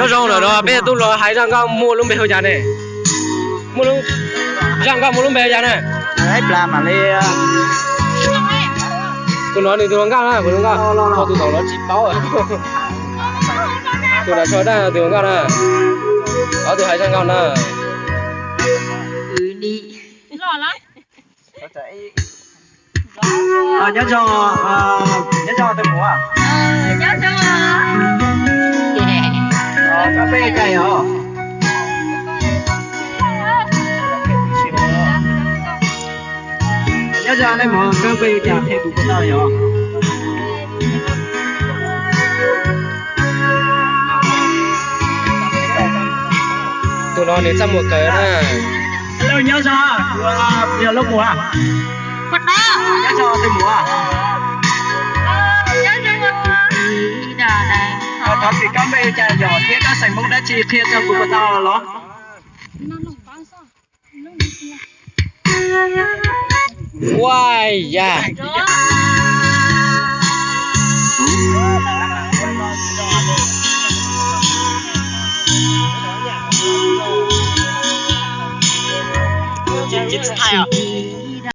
Nyob zoo, ntawm no peb tub hluas hais zaj nkauj muaj lub npe hu cas ne? Zaj nkauj muaj lub npe hu cas ne? Tus no nws tus hluas nkauj na, tus hluas nkauj, tus tod los tsis paub. Tus no tso dab tus hluas nkauj na, ob tug hais zaj nkauj na. Nyob zoo, nyob zoo tus muam. Koj peb cas yog? Nyob zoo nej muam, koj peb cas qhia kuv puas tau yog? Tus no nws txaj muag kawg na. Hello, nyob zoo, yog lub muam. Nyob zoo tus muam. Thov txim, koj npe hu cas yom, thiab koj xeem Hmoob dab tsi, qhia rau kuv puas tau los? Ua ya.